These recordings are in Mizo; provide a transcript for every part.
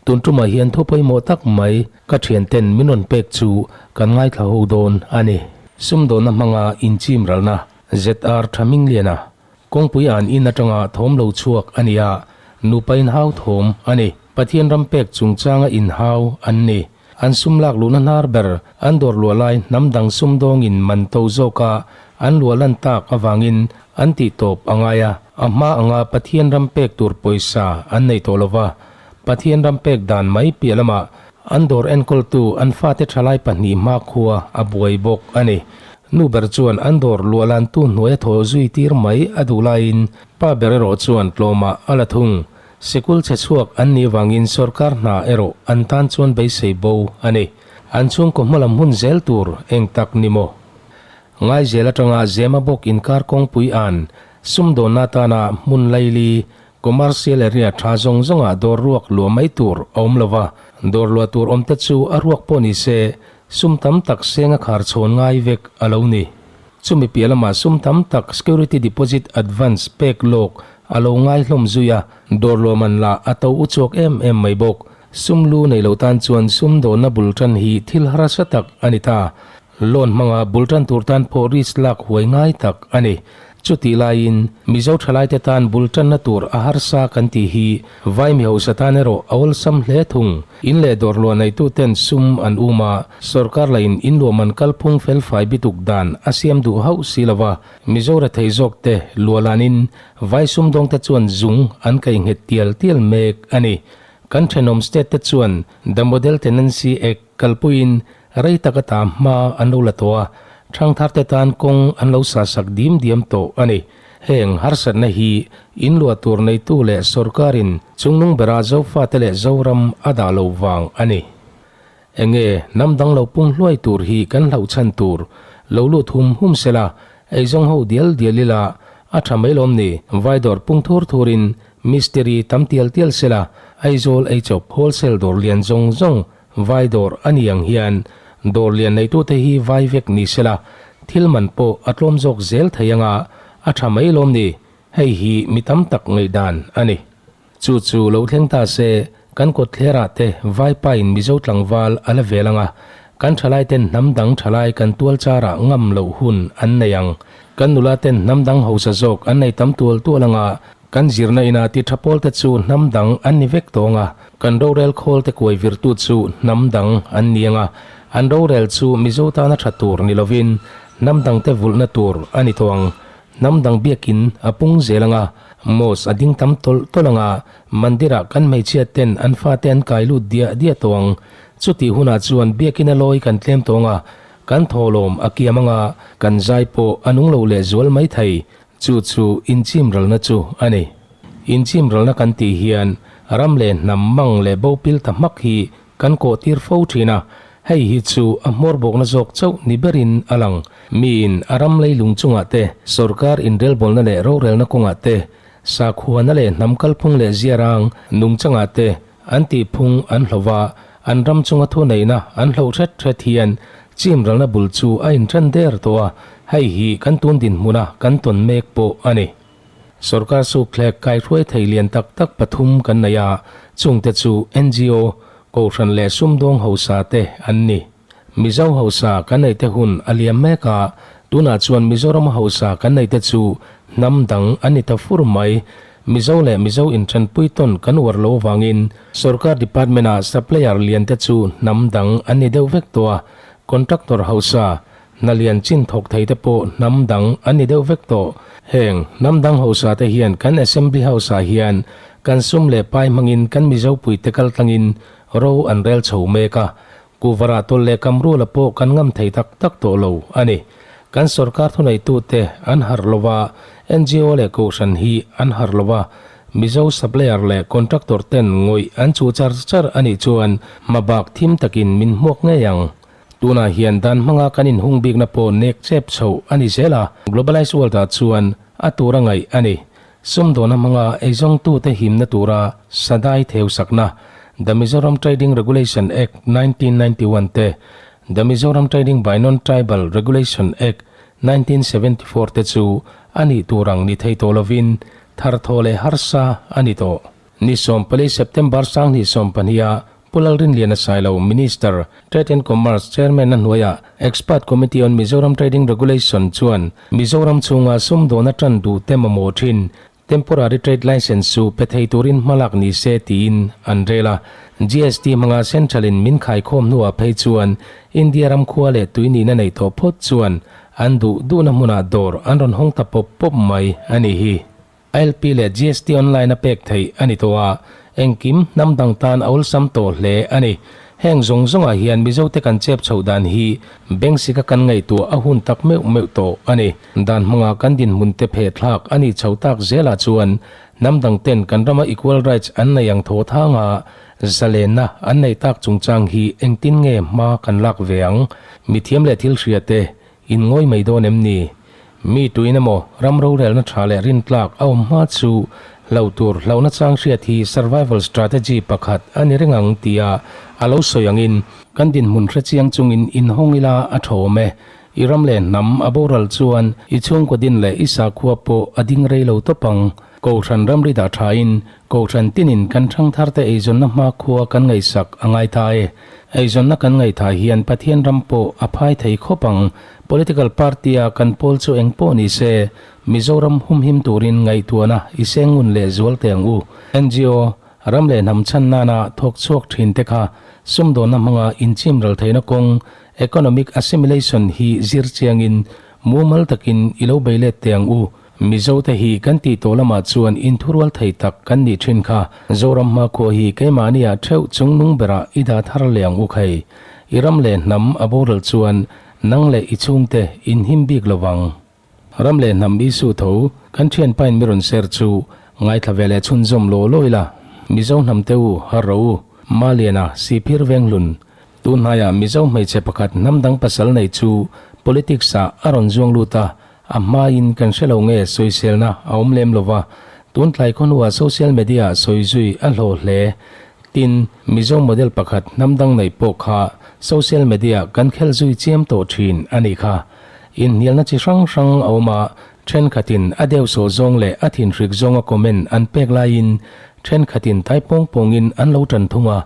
Tun tumah hian thu pawimawh tak mai ka thianten min rawn pek chu kan ngaithla ho dawn a ni. Sumdawnna hmanga inchim ralna ZR Thamingliana kawngpui an in atanga thawm lo chhuak a ni a, nupa inhau thawm a ni. Pathian ram pek chungchanga inhau an ni. An sum lak luhna hnar ber an dawr luah lai hnam dang sumdawngin man to zawka an luah lan tak avangin an tih tawp a ngai a. A hma anga Pathian ram pek tur pawisa an nei tawh lo va, Pathian ram pek dan mai piah lamah an dawr enkawltu an fate thalai pahnih hmakhua a buai bawk a ni. Nu ber chuan an dawr luah lantu hnuaia thaw zui tir mai a duh laiin pa ber erawh chuan tlawmah a la thung. Sikul chhe chhuak an nih vangin sorkar hna erawh an tan chuan beisei bo a ni. An chhungkaw hmalam hun zel tur eng tak ni maw? Ngaizel atanga Zema bawk inkar kawngpui an sumdawnna atana hmun laili, commercial area, tha zawng zawngah dawr ruak luah mai tur a awm lo va, dawr luah tur awmte chu a ruak pawh ni se sum tam tak seng a khar chhawn ngai vek a lo ni. Chumi piah lamah sum tam tak security deposit advance pek lawk a lo ngai hlawm zui a, dawr luah man lah a to uchuak em em mai bawk. Sum lu nei lo tan chuan sum dawhna bul tan hi thil harsa tak a ni ta. Loan hmanga bul tan tur tan pawh risk lak huai ngai tak a ni. Chutih laiin Mizo thalaite tan bul tanna tur a harsa kan tih hi Vai mi hausa tan erawh a awlsam hle thung. In leh dawr luah neituten sum an um a, sorkar lahin in luah man kalphung felfai bituk dan a siam duh hauh si lo va, Mizo rethei zawkte luah lanin vai sumdawngte chuan zung an kaih nghet tial tial mek a ni. Kan thenawm state te chuan The Model Tenancy Act kalpuiin Rei tak ata hma an lo la tawh a, thangtharte tan kawng an lo sasak dim diam tawh a ni. Heng harsatna hi in luah tur neitu leh sorkarin chungnung bera Zofate leh Zoram a dah lo vang a ni. Enge hnam dang lo pung hluai tur hi kan hlauh chhan tur lo lut hum hum sela, eizawng ho dial dial ila a tha mai lawm ni? Vai dawr pung thur thurin mistiri tam tial tial sela, Aizawl eichawp wholesale dawr lian zawng zawng Vai dawr a ni ang hian dawr lian neitute hi vai vek ni sela, thil man pawh a tlawm zawk zel thei anga a tha mai lawm ni, hei hi mi tam tak ngaihdan a ni. Chu chu lo thleng ta se, kan kawt thlerah te vai pain Mizo tlangval a la vel anga, kan thalai ten hnam dang thalai kan tual charah ngam loh hun an nei ang. Kan nula ten hnam dang hausa zawk an nei tam tual tual anga, Kan zirna ina ti tha pawl te chu hnam dang an ni vek tawng a, kan rorel khawl te kuai virtu chu hnam dang an ni ang a, an rorel chu Mizo tana tha tur ni lovin hnam dang te vulhna tur a ni tawh ang. Hnam dang biakin a pung zel ang a, mosque a ding tam tawlh tawlh ang a, mandirah kan hmeichhia ten an fate an kai lut diah diah tawh ang. Chutih hunah chuan biakin a lawi kan tlem tawh ang a, kan thawhlawm a kiam ang a, kan zai pawh a nung lo lehzual maithei. Chu chu inchimralna chu a ni. Inchimralna kan tih hian ram leh hnam mang leh bo pil ta hmak hi kan kawh tir fo thin a, hei hi chu a hmawrbawkna zawk chauh ni berin a lang. Miin a ram leilung chungah te, sorkar inrelbawlna leh rorelna kawngah te, sakhuana leh hnam kalphung leh ziarang nungchangah te an tihphung an hloh a, an ram chunga thuneihna an hloh hret hret hian chimralna bul chu a inṭan der tawh a, hei hi kan tun dinhmuna kan tawn mek pawh a ni. Sorkar sukthlek kaihruai thei lian tak tak pathum kan nei a, chungte chu ngo, Kohhran leh sumdawng hausa te an ni. Mizo hausa kan neih te hun a liam mek a, tunah chuan Mizoram hausa kan neih te chu hnam dang an ni ta fur mai. Mizo leh Mizo inthenpui tawn kan uar lo avangin sorkar department-a supplier lian te chu hnam dang an ni deuh vek tawh a, contractor hausa, hna lian chin thawk thei te pawh hnam dang an ni deuh vek tawh. Heng hnam dang hausa te hian kan Assembly House-ah hian kan sum leh pai hmangin kan Mizo puite kaltlangin ro an rel chho mek a, Kuvarah tawlh leh Kamrula pawh kan ngam thei tak tak tawh lo a ni. Kan sorkar thuneitute an harh lo va, ngo leh Kohhran hi an harh lo va, Mizo supplier leh contractor ten ngawih an chuh char char a nih chuan hmabak thim takin min hmuak ngei ang. Tunah hian dan hmanga kan inhung bikna pawh nek chep chhoh a ni zel a, globalized world ah chuan a tur a ngaih a ni. Sumdawna hmanga eizawngtute himna tura sadai theusakna, The Mizoram Trading Regulation Act, 1991 te, The Mizoram Trading by Non-Tribal Regulation Act, 1974 te chu a nih tur ang ni thei tawh lovin tharthawh leh harsa a ni tawh. Ni 14 September 2022 a Pu Lalrinliana Sailo, Minister, Trade and Commerce Chairman a hnuaiah Expert Committee on Mizoram Trading Regulation chuan Mizoram chhunga sumdawn atan duh te mamawh thin Temporary Trade Licence chu pe thei turin hmalak ni se tiin an rel a. GST hmanga Central in min khaikhawm hnuah phei chuan India ram khua leh tui nihna neih tawh phawt chuan an duh duhna hmunah dawr an rawn hawng ta pawp pawp mai a nih hi. ILP leh GST online a pek theih a ni tawh a, engkim hnam dang tan a awlsam tawh hle a ni. Heng zawng zawngah hian Mizote kan chep chhoh dan hi Bengsika kan ngaihtuah a hun tak meuh meuh tawh a ni. Dan hmanga kan dinhmun te pheh thlak a nih chho tak zelah chuan hnam dang ten kan rama equal rights an nei ang thaw thanga zalenna an neih tak chungchang hi engtin nge hma kan lak ve ang? Mithiam leh thil hria te In ngawi mai dawn em ni? Mi tuin emaw ram rorelna tha leh rintlak a awm hma chu hlauh tur hlauhna chang hriat hi survival strategy pakhat a ni reng ang tia a lo sawi angin kan dinhmun hre chiang chungin inhawng ila a tha awm e. I ram leh hnam a boral chuan i chhungkaw din leh i sakhua pawh a ding rei lo tawp ang. Kohhran ramri dah thain Kohhran tinin kan thangtharte eizawnna hmakhua kan ngaihsak a ngai ta e. Eizawnna kan ngaihthah hian Pathian ram pawh a phai thei khawp ang. Political party-a kan pawl chu eng pawh ni se, Mizoram humhim turin ngaihtuahna i seng ngun leh zual teh ang u. NGO, ram leh hnam chhan nana thawk chhuak thin te kha sumdawnna hmanga inchimral theihna kawng, economic assimilation, hi zir chiangin mumal takin i lo bei let teh ang u. Mizo te hi kan tih tawh lamah chuan inthurual thei tak kan nih thin kha. Zoram hmakhua hi keimahni ah theuh chungnung berah i dah thar leh ang u khai. I ram leh hnam a boral chuan nang leh i chhungte in him bik lo vang. Ram leh hnam issue tho kan thianpain mi rawn share chu ngaithla ve leh chhunzawm law law ila. Mizo hnam te u, har rawh u, Maliana, Sihphir Venghlun, Tunhnaiah Mizo hmeichhe pakhat hnam dang pasal nei chu politics ah a rawn zuang lut a, a hmain kan hre lo nge sawiselna a awm lem lo va, tun tlai khawhnuah social media ah sawi zui a hlawh hle. Tin, Mizo model pakhat hnam dang neih pawh kha social media ah kan khel zui chiam tawh thin a nih kha. Inhnialna chi hrang hrang a awm a, thenkhatin a deuhsawh zawng leh a thinhrik zawnga comment an pek laiin thenkhatin tai pawng pawngin an lo tan thung a,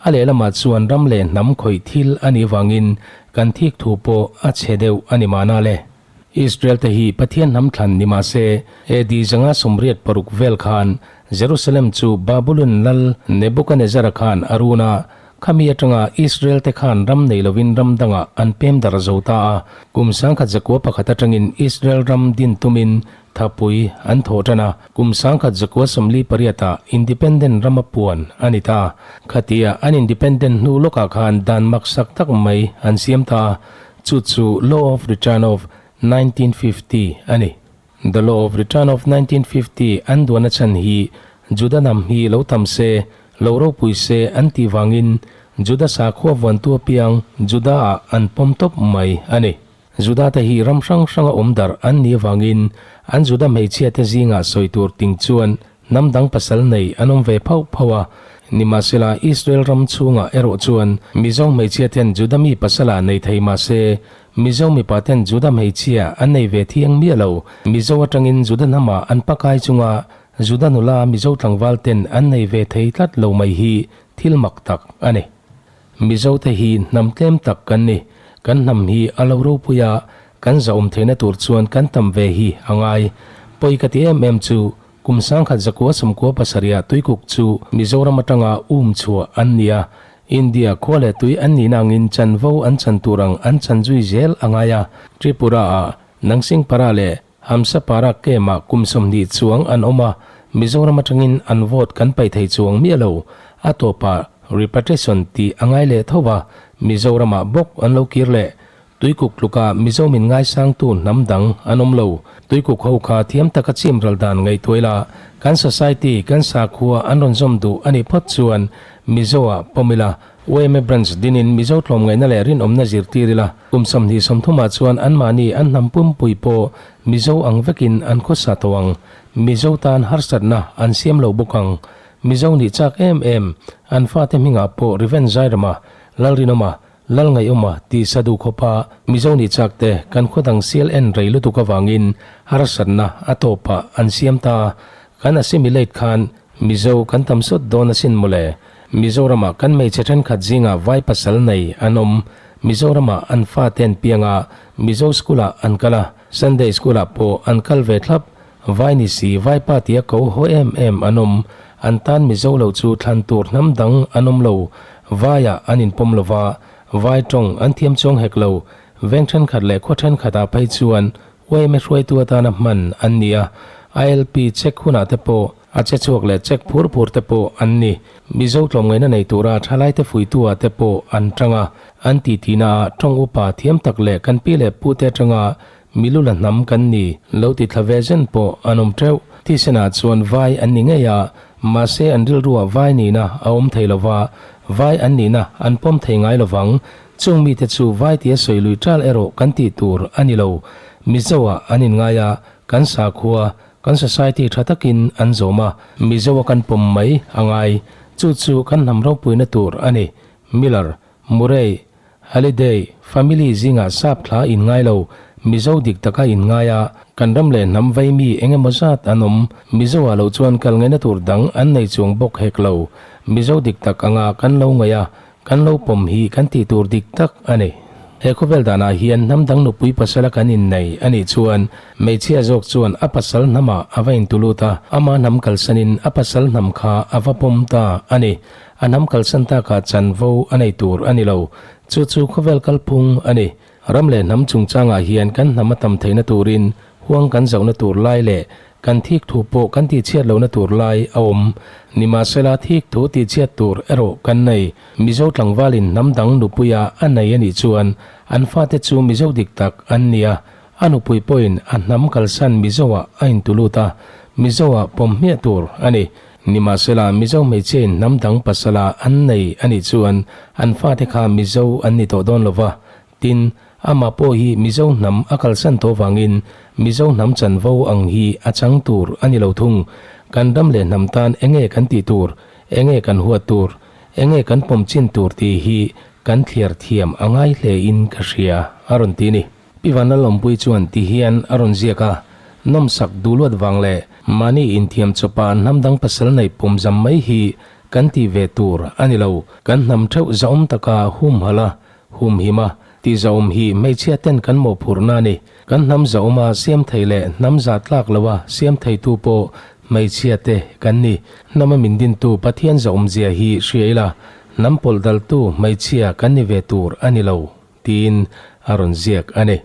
A lehlamah chuan ram leh hnam khawih thil a nih vangin kan thik thu pawh a chhe deuh a ni mahna le. Israel te hi Pathian hnam thlan ni mah se, AD 186 vel khan Jerusalem chu Babulon lal Nebukanezzara khan a run a, khami atanga Israel te khan ram nei lovin ram dangah an pem darh zo ta a, kum 1901 atangin Israel ram din tumin Thapui an thawh tan a, kum 1948 ah Independent rama puan a ni ta. Khatia an Independent hnu lawkah khan dan maksak tak mai an siam ta a, chu chu Law of Return of 1950 a ni. The Law of Return of 1950 an duahna chhan hi Juda hnam hi lo tam se, lo ropui se an tih vangin Juda sakhua vuantu apiang Juda-ah an pawm tawp mai a ni. Juda te hi ram hrang hranga awm darh an nih avangin an Juda hmeichhia te zingah sawi tur ting chuan hnam dang pasal nei an awm ve phauh phauh a. Nimahsela, Israel ram chhungah erawh chuan Mizo hmeichhia ten Juda mi pasala nei thei mahse, Mizo mipa ten Juda hmeichhia an nei ve thiang miah lo. Mizo atangin Juda hnamah an pakai chunga Juda nula Mizo tlangval ten an nei ve thei tlat lo mai hi thil mak tak a ni. Mizo te hi hnam tlem tak kan ni. Kan hnam hi a lo ropui a, kan zahawm theihna tur chuan kan tam ve hi a ngai. Pawi ka ti em em chu, kum 1997 ah Tuikuk chu Mizoram atanga um chhuah an ni a, India khua leh tui an nihna angin chanvo an chan tur ang an chan zui zel a ngai a, Tripura ah Nangsingpara leh Hamsapara camp-ah kum 20 chuang an awm a, Mizoram atangin an vote kan paih thei chuang miah lo. A tawpah repatriation tih a ngai leh tho va, Mizoramah bawk an lo kir leh. Tuikuk tluka Mizo min ngaisangtu hnam dang an awm lo. Tuikuk ho kha thiam taka chim ral dan ngaihtuah ila, kan society, kan sakhua an rawn zawm duh a nih phawt chuan Mizo-ah pawm ila, Yma branch dinin Mizo tlawmngaihna leh rinawmna zirtir ila, kum 20 30 ah chuan anmahni an hnam pumpui pawh Mizo ang vekin an khawsa tawh ang. Mizo tan harsatna an siam lo bawk ang. Mizo nih chak em em, an fate hmingah pawh Revenge Zairama, Lalrinawma, Lalngaihawma tih sa duh khawpa Mizo nih chak te kan khaw dang sial en rei lutuk avangin harsatna a tawpah an siam ta. Kan assimilate khan. Mizo kan tam sawt dawn asin mawle. Mizoramah kan hmeichhe thenkhat zingah vai pasal nei an awm. Mizoramah an fate an piang a, Mizo school-ah an kal a, Sunday school-ah pawh an kal ve thlap. Vai ni si, vaipa tia ko haw em em an awm. An tan Mizo lo chu thlan tur hnam dang an awm lo. Vaiah an inpawm lo va, vai tawng an thiam chuang hek lo. Veng thenkhat leh khua thenkhatah phei chuan YMA hruaitu atana hman an ni a, ILP check hunah te pawh a che chhuak leh check phur phur te pawh an ni. Mizo tlawmngaihna nei tura thalaite fuitu-ah te pawh an tang a, an tihthihna ah tawng upa thiam tak leh kan pi leh pute atanga milula hnam kan ni lo ti thla ve zen pawh an awm teuh. Thisenah chuan vai an ni ngei a, mahse an rilruah vai nihna a awm thei lo va, vai an nihna an pawm thei ngai lo vang. Chung mite chu vai tia sawi lui ṭal erawh kan tih tur a ni lo. Mizo-ah an inngai a, kan sakhua, kan society ṭha takin an zawm a, Mizo-a kan pawm mai a ngai. Chu chu kan hnam ropuina tur a ni. Miller, Murray, Halliday, family zingah sap thla inngai lo, Mizo dik taka inngai a, kan ram leh hnam vei mi eng emaw zat an awm. Mizo-ah loh chuan kal ngaihna tur dang an nei chuang bawk hek lo. Mizo dik tak anga kan lo ngaih a, Kan lo pawm hi kan tih tur dik tak a ni. He khawvel danah hian hnam dang nupui pasala kan innei a nih chuan hmeichhia zawk chuan a pasal hnamah a va intulut a, ama hnam kalsanin a pasal hnam kha a va pawm ta a ni. A hnam kalsan takah chanvo a nei tur a ni lo. Chu chu khawvel kalphung a ni. Ram leh hnam chungchangah hian kan hnam a tam theihna turin huang kan zohna tur lai leh kan thik thu pawh kan tihchhiat lohna tur lai a awm. Nimahsela thik thu tihchhiat tur erawh kan nei. Mizo tlangvalin hnam dang nupuia a nei a nih chuan an fate chu Mizo dik tak an ni a, a nupui pawhin a hnam kalsan Mizoah a intulut a, Mizoah pawm hmiah tur a ni. Nimahsela, Mizo hmeichhiain hnam dang pasala an nei a nih chuan an fate kha Mizo an ni tawh dawn lo va. Tin, amah pawh hi Mizo hnam a kalsan tawh vangin Mizo hnam chanvo ang hi a chang tur a ni lo thung. Kan ram leh hnam tan enge kan tih tur, enge kan huat tur, enge kan pawm chin tur tih hi kan thliar thiam a ngai hlein ka hria, a rawn ti ni. Pi Vanlalawmpui chuan ti hian a rawn ziak a, Nawmsak duhluat vang leh mahni inthiam chawpa hnam dang pasal nei pawm zam mai hi kan tih ve tur a ni lo. Kan hnam theuh zahawm taka humhalh a, humhim a, tih zahawm hi hmeichhia ten kan mawhphurhna a ni. Kan hnam zahawma siam thei leh hnam zah tlak loa siam theitu pawh hmeichhia te kan ni. Hnama min dintu Pathian zahawmzia hi hria ila, hnam pawlh daltu hmeichhia kan ni ve tur a ni lo. Tiin a rawn ziak a ni.